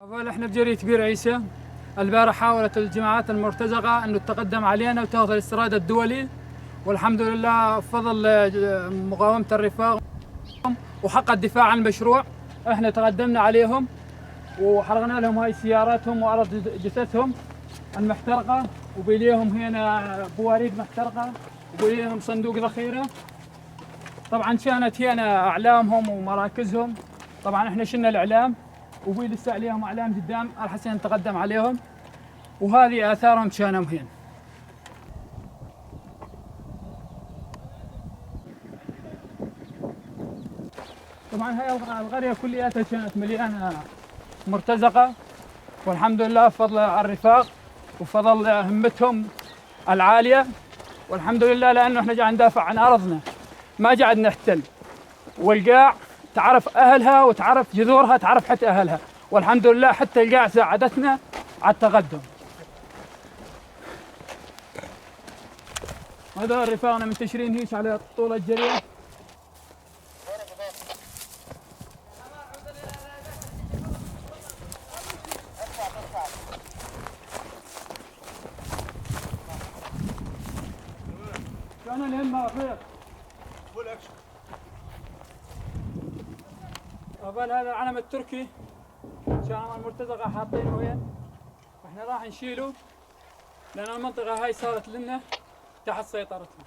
أول احنا بجرية بير عيسى. البارح حاولت الجماعات المرتزقة أن تتقدم علينا وتاخذ الاستراد الدولي، والحمد لله بفضل مقاومة الرفاق وحق الدفاع عن المشروع احنا تقدمنا عليهم وحرقنا لهم هاي سياراتهم وأرض جثثهم المحترقة، وبيليهم هنا بواريد محترقة، وبيليهم صندوق ذخيرة. طبعا كانت هنا أعلامهم ومراكزهم، طبعا احنا شلنا الإعلام وبي لسه عليهم اعلام قدام الحسين نتقدم عليهم، وهذه اثارهم كانوا هنا. طبعا هاي القرية كلياتها كانت مليانة مرتزقة، والحمد لله بفضل الرفاق وفضل همتهم العالية، والحمد لله لانه احنا قاعد ندافع عن ارضنا ما قاعد نحتل، والقاع تعرف اهلها وتعرف جذورها، تعرف حتى اهلها، والحمد لله حتى القاع ساعدتنا على التقدم. هذول رفاقنا منتشرين هيك على طول الجرية. كان الهمة رفيق. قبل هذا العلم التركي كان المرتزقة حاطينه وين؟ احنا راح نشيله لأن المنطقة هاي صارت لنا تحت سيطرتنا.